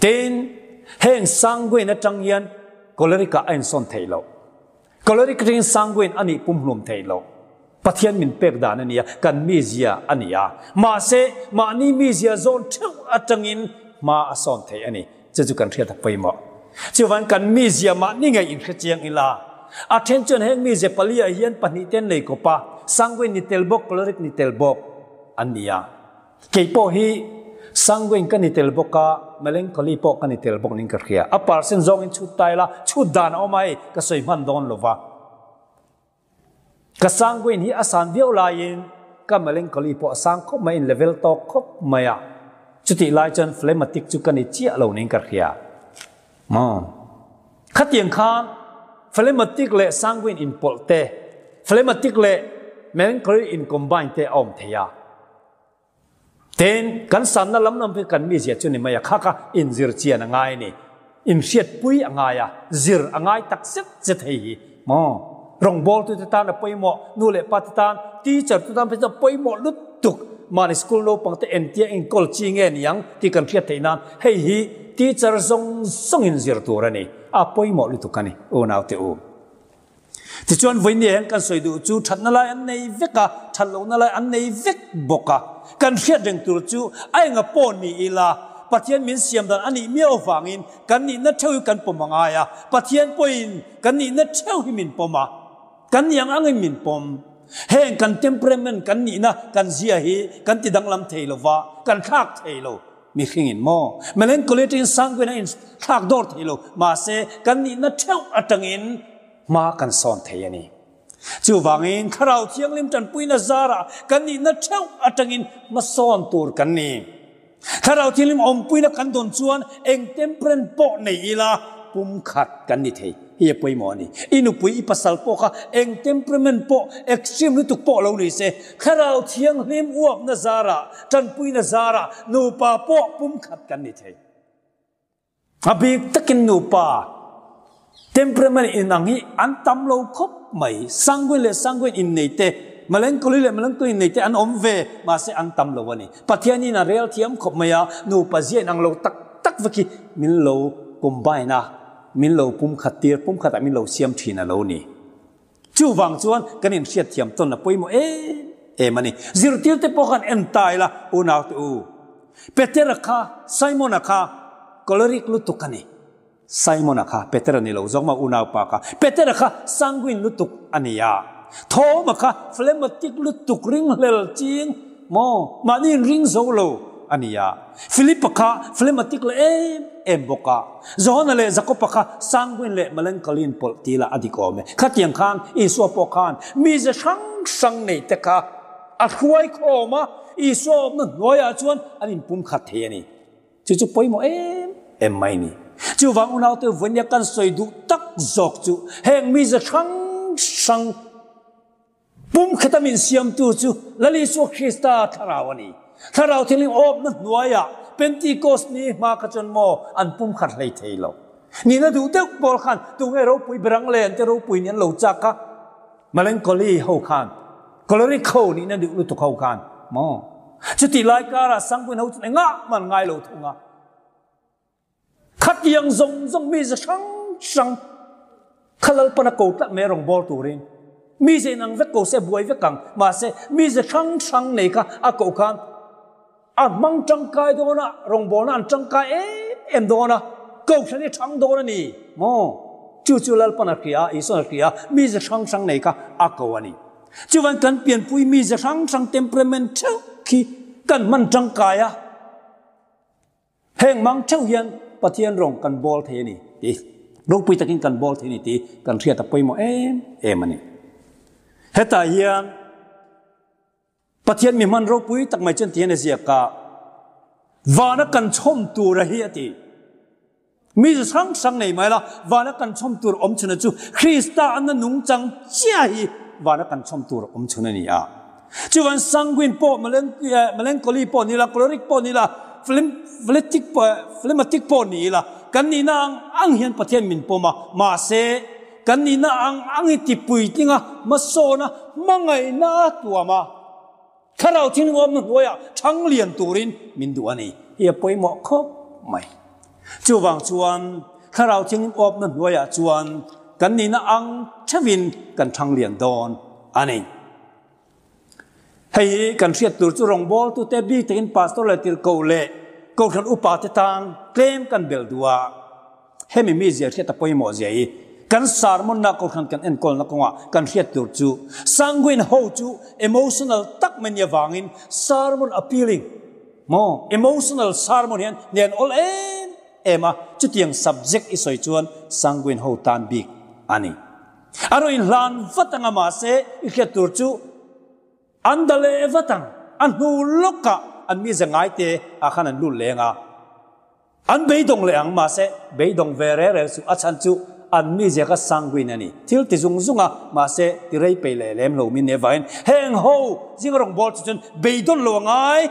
Tin, heng sanguine atang hian choleric ah a insawn theih loh. Choleric atangin sanguine a nih pumhlum theih loh. Pathian min pek dan a nia, kan mizia a ni a. Mahse, mahni mizia zawn theuh atangin hma a sawn theih a ni. Chu chu kan hriat a pawimawh. Chuvangin kan mizia mahni ngei inhrechiang ila. A then chuan heng mizia pali ah hian pahnih te an nei kawp a, sanguine ni tel bawk, choleric ni tel bawk an ni a. Kei pawh hi sanguine ka ni tel bawk a, melancholy pawh ka ni tel bawk niin ka hria. A percent zawngin chhut ta ila, chhut dan a awm a hei, ka sawi hman dawn lo va. Ka sanguine hi a san viau laiin ka melancholy pawh a sang khawp mai, in level tawk khawp mai a. Chutih lai chuan phlegmatic chu ka ni chiah lo niin ka hria. Maw? Khatiang khan phlegmatic leh sanguine inpawlh te, phlegmatic leh melancholy in combine te a awm thei a. Tin, kan sanna lam lam hi kan mizia chu ni mai a, kha kha inzir chian a ngai a ni. Inhriatpui a ngai a, zir a ngai tak zet zet hei hi. Maw? Rawngbawltute tan a pawimawh, nu leh pa te tan, teacher te tan phei chuan pawimawh lutuk. Mahni school naupang te entia enkawl chi nge ni ang tih kan hriat theih nan hei hi teacher zawng zawngin zir tur a ni. A pawimawh lutuk a ni, unaute u. Tichuan vawinia hian kan sawi duh chu thatna lai an nei vek a, that lohna lai an nei vek bawk a. Kan hriat reng tur chu a enga pawh ni ila, Pathian min siam dan a nih miau avangin kan nihna theuh hi kan pawm a ngai a, Pathian pawhin kan nihna theuh hi min pawm a, kan nih ang angin min pawm. Heng kan temperament, kan nihna, kan zia hi kan ti danglam thei lo va, kan thlak thei lo. Mihringin maw? Melancholy atangin sanguine a inthlak dawr thei lo, mahse kan nihna theuh atangin hma kan sawn thei a ni. Chuvangin Thlarau Thianghlim tanpuina zarah kan nihna theuh atangin hmasawn tur kan ni. Thlarau Thianghlim awmpuina kan dawn chuan eng temperament pawh nei ila pumkhat kan ni thei. Hei a pawimawh a ni. I nupui, i pasal pawh kha eng temperament pawh, extreme lutuk pawh lo ni se, Thlarau Thianghlim uapna zarah, tanpuina zarah nupa pawh pumkhat kan ni thei. A bik takin nupa temperament inang hi an tam lo khawp mai. Sanguine leh sanguine innei te Melancholy leh melancholy nei te an awm ve, mahse an tam lo a ni. Pathianin a rel thiam khawp mai a, nupa zia inang lo tak tak vek hi min lo combine a, min lo pumkhat tir, pumkhatah min lo siam thin a lo ni. Chuvang chuan kan inhriat thiam tawn a pawimawh em em a ni. Zirtirte pawh khan en ta ila, unaute u, Petera kha, Simona kha choleric lutuk a ni. Simona kha Petera ni lo zawk mah unaupa kha Petera kha sanguine lutuk a ni a, Thoma kha phlegmatic lutuk ringhlel ching maw mahni inring zo lo a ni a, Philipa kha phlegmatic la em em bawk a, Johana leh Jakoba kha sanguine leh melancholy in pawlh ti lah a dik awm e. Khatiang khan Isua pawh khan mize hrang hrang nei te kha a hruai khawm a, Isua awmna hnuaiah chuan an inpumkhat thei a ni. Chu chu pawimawh em em mai ni. Chuvang unaute vawinia kan sawi duh tak zawk chu heng mize hrang hrang pumkhata min siamtu chu Lal Isua Krista thlarau a ni. Thlarau thianghlim awpna hnuaiah Pentecost ni hma kha chuan maw an pumkhat hlei thei lo. Nihna duh deuh pawl khan tunge ropui berang le an te ropui nih an lo chak a. Melancholy ho khan, choleric ho nihna duh lutuk ho khan maw? Chutih lai karah sanguine ho chuan engah man ngai lo thung a. Khatiang zawng zawng mi ze hrang hrang kha Lalpana ko tlat mai rawn bawl turin mi ze inang vek ko se buai vek ang, mahse mi ze hrang hrang nei kha a koh khan A hmang tangkai dawn a, rawngbawlna an tangkai em em dawn a, kohhran hi thang dawn a ni maw? Chu chu Lalpan a hria a, Isuan a hria a, mize hrang hrang nei kha a ko a ni. Chuvan kan pianpui mize hrang hrang temperament theuh khi kan hman tangkai a, heng mang theuh hian Pathian rawng kan bawl thei a ni tih, ropui takin kan bawl thei a ni tih kan hriat a pawimawh em em a ni. Hetah hian. Pathian mi hman ropui tak mai chuan tihian a ziak a, Vana kan chhawm tur a hi a ti. Mi zu hrang hrang nei mai la, vana kan chhawm tur awm chhun a chu Krista anna nungchang chiah hi vana kan chhawm tur awm chhun a ni a. Chuvan sanguine pawh, melancholy pawh ni la, choleric pawh ni la, phlegmatic pawh ni la, kan nihna ang ang hian Pathian min pawm a, mahse, Kan nihna ang ang hi ti puitling a, hmasawn a, hmangaihna a tuam a, Thlarau Thianghlimna hnuaiah thang lian turin min duh a ni. Hi a pawimawh khawp mai. Chuvang chuan Thlarau Thianghlim awpna hnuaiah chuan kan nihna ang theuhin kan thang lian dawn a ni. Hei hi kan hriat tur chu rawngbawltute bik takin pastor leh tirhkoh leh kohhran upate tan tlem kan belh duh a. Hemi mizia hriat a pawimawh zia hi kan sermon-na kohhran kan enkawlna kawngah kan hriat tur chu sanguine ho chu emotional tak mai nia vangin sermon appealing maw emotional sermon hian hnen awl em em a, chutiang subject i sawi chuan sanguine ho tan bik a ni. A rawn inhlan vat ang a mahse i hriat tur chu an da leh vat ang, a hnu lawkah an mize ngaite ah khan an lut leng a, an beidawng leh ang mahse beidawng ve reng reng suh, a chhan chu an mizia kha sanguine a ni, thil ti zung zung a mahse ti rei peih leh lem lo min nih avangin heng ho zinga rawn bawl chu chuan beidawn lo a ngai,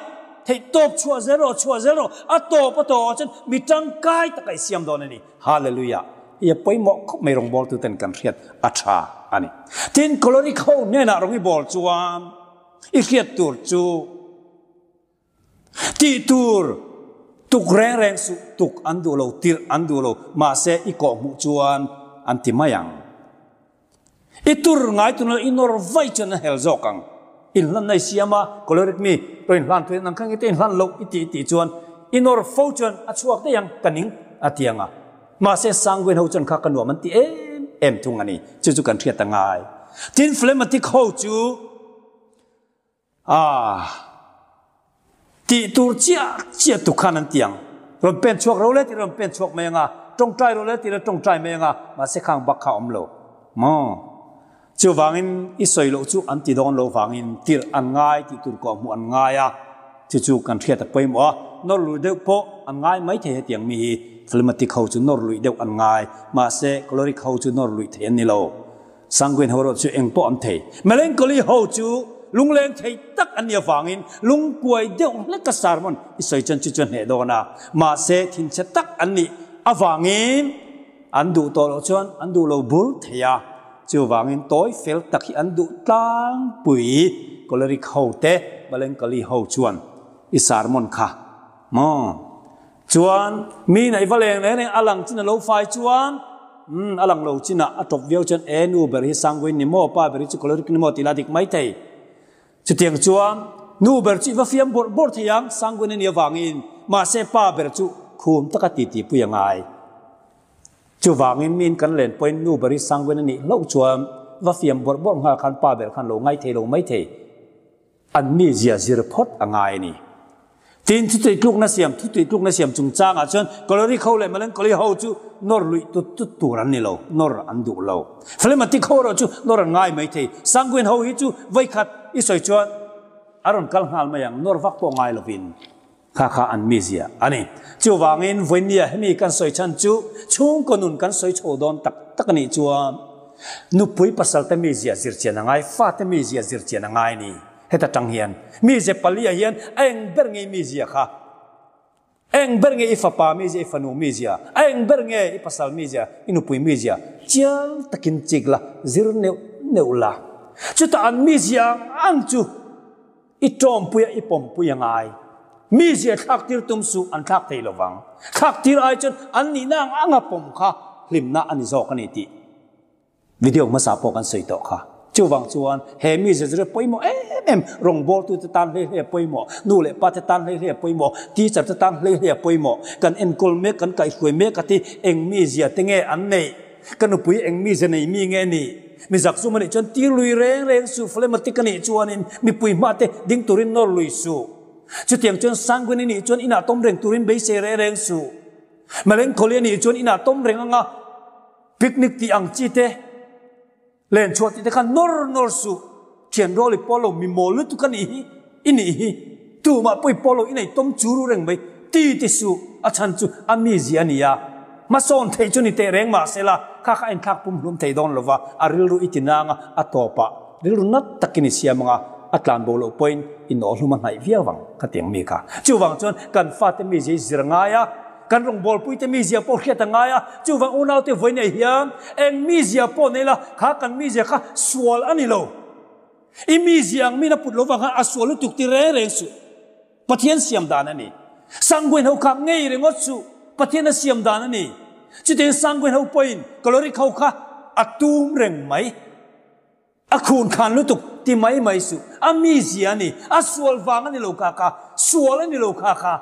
theih tawp chhuah zel rawh chhuah zel rawh, a tawp a tawh ah chuan mi tangkai taka i siam dawn a ni. Hallelujah! Hi a pawimawh khawp mai rawngbawltu ten kan hriat a tha a ni. Tin, choleric ho hnenah rawng i bawl chuan i hriat tur chu tih tur tuk reng reng suh, tuk an duh lo, tirh an duh lo, mahse i kawh hmuh chuan an ti mai ang. I tur ngai tuna i nawr vai chuan an hel zawk ang. Inhlanna i siam a, choleric mi rawn inhlan tuin nang kha ngite inhlan loh i tih tih chuan i nawr fo chuan a chhuak daih ang, ka ning a ti ang a. Mahse sanguine ho chuan kha ka nuam an ti em em thung a ni. Chu chu kan hriat a ngai. Tin, phlegmatic ho chu Ah. Tih tur chiah chiah tu khan an ti ang. Rawn pen chhuak ro le tih rawn pen chhuak mai ang a, tawngtai ro le tih la tawngtai mai ang a, mahse khang bak kha a awm lo. Maw? Chuvangin i sawi loh chu an ti dawn lo vangin tirh an ngai tih tur kawh hmuh an ngai a, chu chu kan hriat a pawimawh a, nawr lui deuh pawh an ngai mai thei hetiang mi hi phlegmatic ho chu nawr luih deuh an ngai, mahse choleric ho chu nawr luih thei an ni lo. Sanguine ho erawh chu eng pawh an thei. Melancholy ho chu lungleng thei tak an nih avangin lungkuai deuh hlek a sermon i sawi chuan chu chu a hneh dawn a. Mahse thinchhe tak an nih avangin an duh tawh loh chuan an duh lo bur thei a. Chuvangin tawi fel tak hi an duh tlangpui Choleric ho te Melancholy ho chuan i sermon kha maw? Chuan mi naih va leng reng reng a lang chin a lo fai chuan umm a lang lo chinah a tawp viau chuan e nu ber hi sanguine ni maw pa ber hi chu choleric ni maw tih la dik mai thei. Chutiang chuan nu ber chu i va fiam bawrh bawrh thei ang sanguine a nih avangin mahse pa ber chu khum taka titi pui a ngai. Chuvangin miin kan len pawhin nu ber hi sanguine a nih hlauh chuan va fiam bawrh bawrh nghal khan pa ber khan lo ngai thei lo mai thei. An mizia zir phawt a ngai a ni. Tin, thutuitlukna siam, thutuitlukna siam chungchangah chuan Choleric ho leh Melancholy ho chu nawr luih tut tut tur an ni lo, nawr an duh lo. Phlegmatic ho erawh chu nawr an ngai mai thei. Sanguine ho hi chu vawikhat i sawi chuan a rawn kal nghal mai ang, nawr vak pawh ngai lovin. Kha kha an mizia a ni. Chuvangin vawinia hemi kan sawi chhan chu chhungkaw nun kan sawi chho dawn tak tak a nih chuan nupui pasal te mizia zir chian a ngai, fate mizia zir chian a ngai a ni. Heta tang hian mize palia hian a eng ber nge i mizia kha? A eng ber nge i fapa mizia, i fanu mizia? A eng ber nge i pasal mizia, i nupui mizia? Chiang takin chik la, zir neuh neuh la. Chutah an mizia ang ang chu I tawmpui a, i pawmpui a ngai. Mi zia thlak tir tum suh, an thlak thei lovang. Thlak tir ai chuan an nihna ang anga pawm kha hlimna a ni zawk a ni tih video hmasa pawh kan sawi tawh kha. Chuvang chuan he mi zia zir pawimawh em em, rawngbawltute tan hlei hlei a pawimawh, nu leh pate tan hlei hlei a pawimawh, teacher te tan hlei hlei a pawimawh. Kan enkawl mek, kan kaihhruai mek a ti, eng mi zia te nge an neih? Ka nupui eng mize nei mi nge ni? Mi zak zum a nih chuan tir lui reng reng suh, phlegmatic a nih chuanin mipui hma te ding turin nawr lui suh. Chutiang chuan sanguine a nih chuan inah tawm reng turin beisei reng reng suh. Melancholy a nih chuan inah tawm reng anga picnic tih ang chi te, len chhuah tih te khan nawr nawr suh. Thian rual i pawl lo, mi mawl lutuk a nih hi, i nih hi. Tumah pawh i pawl lo, i nei tawm chu ru reng mai. Ti ti suh, a chhan chu a mizia a ni a. Hmasawn theih chu ni teh reng mah se la, kha kha a inthlak pum hlum thei dawn lo va, a rilru i ti nang a, a tawp ah rilru nat takin i siam ang a, a tlan bo loh pawhin i nawh hlum a hnaih viau ang, khatiang mi kha. Chuvang chuan kan fate mizia hi zir ngai a. Kan rawngbawlpuite mizia pawh hriat a ngai a, chuvang unaute vawi nei hian eng mizia pawh nei la, kha kan mizia kha sual a ni lo. I mizia ang min a put lo vang khan a sual lutuk ti reng reng suh. Pathian siam dan a ni. Sanguine ho kha ngei ringawt suh, Pathian a siam dan a ni. Chutiang sanguine ho pawhin choleric ho kha a tum reng mai. A khun khan lutuk ti mai mai suh. A mizia a ni. A sual vang a ni lo kha kha. Sual a ni lo kha kha.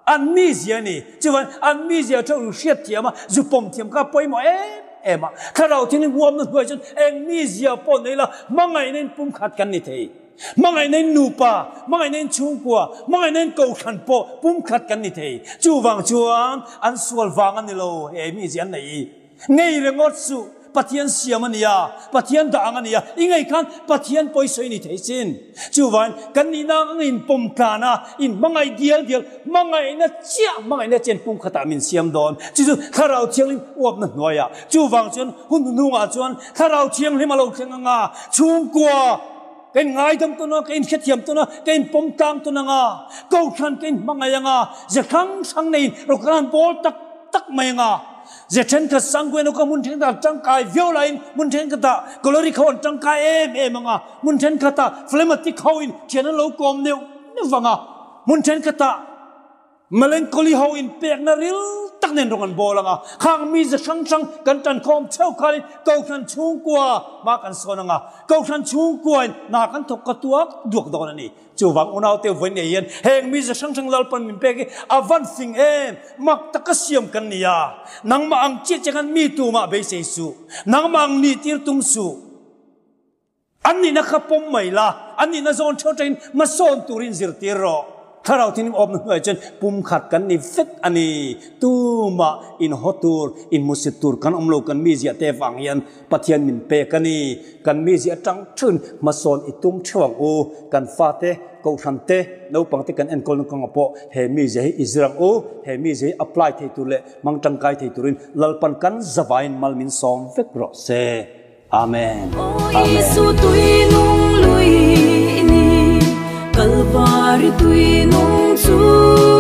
An mizia a ni. Chuvan an mizia theuh ru hriat thiam a, zu pawm thiam kha pawimawh em em a. Thlarau thil huamna hnuai chuan eng mizia pawh nei la, hmangaihna in pumkhat kan ni thei. Hmangaihna in nupa, hmangaihna in chhungkua, hmangaihna in kohhran pawh pumkhat kan ni thei. Chuvang chuan an sual vang a ni lo he mizia an neih hi. Ngei ringawt suh, Pathian siam a nia, Pathian dah ang a nia, i ngei khan Pathian pawisawi ni thei sin. Chuvain, kan nihna ang in pawm tlan a, in hmangaih dial dial, hmangaihna chiah, hmangaihna chian pumkhatah min siam dawn. Chu chu Thlarau Thianghlim uapna hnuaiah. Chuvang chuan hun hnuhnungah chuan Thlarau Thianghlim a lo thleng ang a, chhungkua ka in ngaidam tawn a, ka in hrethiam tawn a, ka in pawm tlang tawn ang a, Kohhran ka in hmangaih ang a, ze hrang hrang neiin rawkran bawl tak tak mai ang a. Ze thenkhat sanguine kha hmun thenkhatah tangkai viau laiin hmun thenkhatah choleric ho an tangkai em em ang a, hmun thenkhatah phlegmatic ho in thian an lo kawm neuh neuh vang a, hmun thenkhatah melancholy ho in pekna ril tak nen rawng an bawl ang a, khang mi ze hrang hrang kan tan khawm cheu khanin Kohhran chhungkua hma kan sawn ang a, Kohhran chhungkua in hna kan thawk ka tuak duak dawn a ni. Chuvang unaute vawi nei hian heng mize hrang hrang Lalpan min pek hi a van fing em? Mak taka siam kan ni a, nangmah ang chiah chiah khan mi tumah beisei suh, nangmah ang nih tir tum suh. An nihna kha pawm mai la, an nihna zawn theuh tangin hmasawn turin zirtir rawh. Thlarau thianghlim awmna hnuaiah chuan pumkhat kan ni vek a ni. Tumah inhaw tur, inhmusit tur kan awm lo kan mizia te vang hian Pathian min pek a ni. Kan mizia atang theuhin hmasawn i tum theuh ang u. Kan fate, kohhran te, naupang te kan enkawlna kawngah pawh he mizia hi i zir ang u. He mizia hi apply thei tur leh hmang tangkai thei turin Lalpan kan zavaiin mal min sawm vek rawh se. Amen. Aw Amen. Isu tui nung lui i ni, Kalvari tui nung chu.